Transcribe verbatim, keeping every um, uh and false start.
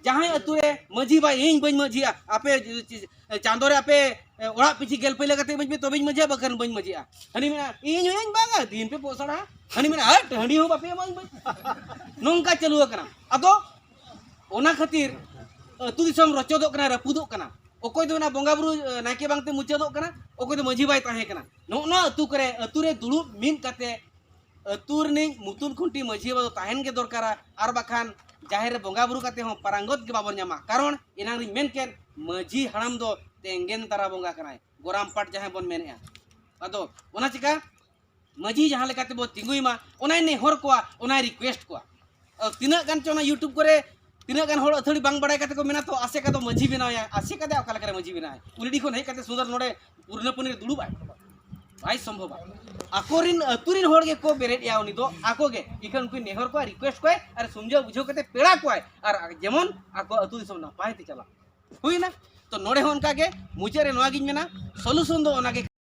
ᱡᱟᱦᱟᱸᱭ ᱟᱹᱛᱩ ᱨᱮ ᱢᱟᱹᱡᱷᱤ ᱵᱟᱭ, ᱤᱧ ᱵᱟᱹᱧ ᱢᱟᱹᱡᱷᱤᱜᱼᱟ, ᱟᱯᱮ ᱪᱟᱸᱫᱚ ᱨᱮ ᱟᱯᱮ ᱚᱲᱟᱜ ᱯᱤᱪᱷᱤ ᱜᱮᱞ ᱯᱟᱹᱭᱞᱟᱹ ᱠᱟᱛᱮ ᱤᱢᱟᱹᱧ ᱯᱮ, ᱛᱚᱵᱮᱧ ᱢᱟᱹᱡᱷᱤᱜᱼᱟ, ᱵᱟᱠᱷᱟᱱ ᱵᱟᱹᱧ ᱢᱟᱹᱡᱷᱤᱜᱼᱟ᱾ ᱦᱟᱹᱱᱤ ᱢᱮᱱᱟ, ᱤᱧ ᱦᱚᱸᱧ ᱵᱟᱝᱟ, ᱫᱤᱱ ᱯᱮ ᱯᱚᱥᱟᱲᱟ᱾ ᱦᱟᱹᱱᱤ ᱢᱮᱱᱟ, ᱦᱟᱹᱴ, ᱦᱟᱹᱱᱤ ᱦᱚᱸ ᱵᱟᱯᱮ ᱮᱢᱟ, ᱤᱧ ᱵᱟᱹᱧ᱾ ᱱᱚᱝᱠᱟ ᱪᱟᱹᱞᱩ ᱟᱠᱟᱱᱟ᱾ ᱟᱫᱚ ᱚᱱᱟ ᱠᱷᱟᱹᱛᱤᱨ ᱟᱹᱛᱩ ᱫᱤᱥᱚᱢ ᱨᱚᱪᱚᱫᱚᱜ ᱠᱟᱱᱟ, ᱨᱟᱹᱯᱩᱫᱚᱜ ᱠᱟᱱᱟ᱾ ᱚᱠᱚᱭ ᱫᱚ ᱢᱮᱱᱟ ᱵᱚᱸᱜᱟ ᱵᱩᱨᱩ, ᱮ, ᱱᱟᱭᱠᱮ ᱵᱟᱝᱛᱮ ᱢᱩᱪᱟᱹᱫᱚᱜ ᱠᱟᱱᱟ, ᱚᱠᱚᱭ ᱫᱚ ᱢᱟᱹᱡᱷᱤ ᱵᱟᱭ ᱛᱟᱦᱮᱸ ᱠᱟᱱᱟ᱾ ᱱᱚᱜᱼᱚ ᱱᱚᱣᱟ ᱟᱹᱛᱩ ᱠᱚᱨᱮ, ᱟᱹᱛᱩ ᱨᱮ ᱫᱩᱲᱩᱵ ᱢᱤᱫ ᱠᱟᱛᱮ ᱟᱹᱛᱩ ᱨᱤᱱᱤᱡ ᱢᱩᱛᱩᱞ ᱠᱷᱩᱱᱴᱤ ᱢᱟᱹᱡᱷᱤ ᱵᱟᱵᱟ ᱫᱚ ᱛᱟᱦᱮᱱ ᱜᱮ ᱫᱚᱨᱠᱟᱨᱟ, ᱟᱨ ᱵᱟᱠᱷᱟᱱ ᱡᱟᱦᱮᱨ ᱨᱮ ᱵᱚᱸᱜᱟ ᱵᱩᱨᱩ ᱠᱟᱛᱮ ᱦᱚᱸ ᱯᱟᱨᱟᱝᱜᱚᱛ ᱜᱮ ᱵᱟᱵᱚᱱ ᱧᱟᱢᱟ᱾ ᱠᱟᱨᱚᱱ ᱮᱱᱟᱝ ᱨᱤᱧ ᱢᱮᱱ ᱠᱮᱫ, ᱢᱟᱹᱡᱷᱤ ᱦᱟᱲᱟᱢ ᱫᱚ ᱛᱮᱸᱜᱮᱱ ᱛᱟᱨᱟ ᱵᱚᱸᱜᱟ ᱠᱟᱱᱟᱭ, ᱜᱚᱨᱟᱢ ᱯᱟᱴ ᱡᱟᱦᱟᱸᱭ ᱵᱚᱱ ᱢᱮᱱᱮᱫᱼᱟ᱾ ᱟᱫᱚ ᱚᱱᱟ ᱪᱤᱠᱟ ᱢᱟᱹᱡᱷᱤ ᱡᱟᱦᱟᱸ ᱞᱮᱠᱟ ᱛᱮᱵᱚ ᱛᱤᱸᱜᱩᱭ ᱢᱟ, ᱚᱱᱟᱭ ᱱᱮᱦᱚᱨ ᱠᱚᱣᱟ, ᱚᱱᱟᱭ ᱨᱤᱠᱩᱭᱮᱥᱴ ᱠᱚᱣᱟ᱾ ᱟᱫᱚ ᱛᱤᱱᱟᱹᱜ ᱜᱟᱱ ᱪᱚ ᱚᱱᱟ YouTube ᱠᱚᱨᱮ ᱛᱤᱱᱟᱹᱜ ᱜᱟᱱ ᱦᱚᱲ ᱟᱹᱛᱷᱟᱹᱲᱤ ᱵᱟᱝ ᱵᱟᱲᱟᱭ ᱠᱟᱛᱮ ᱠᱚ ᱢᱮᱱᱟ, "ᱛᱚ ᱟᱥᱮᱠᱟ ᱫᱚ ᱢᱟᱹᱡᱷᱤ ᱵᱮᱱᱟᱣᱭᱟ, ᱟᱥᱮᱠᱟ ᱫᱚ ᱚᱠᱟ ᱞᱮᱠᱟᱨᱮ ᱢᱟᱹᱡᱷᱤ ᱵᱮᱱᱟᱣᱟᱭ? ᱩᱱᱤ ᱰᱤ ᱠᱷᱚᱱ ᱦᱮᱡ ᱠᱟᱛᱮ ᱥᱩᱫᱷᱟᱹᱨ ᱱᱚᱰᱮ ᱯᱩᱨᱱᱟᱹᱯᱟᱹᱱᱤ ᱨᱮ ᱫᱩᱲᱩᱵ ᱟᱭ?" ᱵᱟᱭ ᱥᱚᱢᱵᱷᱚᱵᱟ᱾ ᱟᱠᱚᱨᱤᱱ ᱟᱹᱛᱩ ᱨᱤᱱ ᱦᱚᱲ ᱜᱮᱠᱚ ᱵᱮᱨᱮᱫ ᱮᱭᱟ ᱩᱱᱤ ᱫᱚ, ᱟᱠᱚ ᱜᱮ᱾ ᱤᱠᱷᱟᱹᱱ ᱩᱱᱠᱩ ᱱᱮᱦᱚᱨ ᱠᱚᱣᱟᱭ, ᱨᱤᱠᱩᱭᱮᱥᱴ ᱠᱚᱣᱟᱭ, ᱟᱨ ᱥᱚᱢᱡᱷᱟᱣ ᱵᱩᱡᱷᱟᱹᱣ ᱠᱟᱛᱮ ᱯᱮᱲᱟ ᱠᱚᱣᱟᱭ, ᱟᱨ ᱡᱮᱢᱚᱱ ᱟᱠᱚ ᱟᱹᱛᱩ ᱫᱤᱥᱚᱢ ᱱᱟᱯᱟᱭ ᱛᱮ ᱪᱟᱞᱟᱜ᱾ ᱦᱩᱭᱱᱟ? ᱛᱚ ᱱᱚᱰᱮ ᱦᱚᱸ ᱚᱱᱠᱟ ᱜᱮ ᱢᱩᱪᱟᱹᱫ ᱨᱮ ᱱᱚᱣᱟ ᱜᱤᱧ ᱢᱮᱱᱟ, ᱥᱚᱞᱩᱥᱚᱱ ᱫᱚ ᱚᱱᱟ ᱜᱮ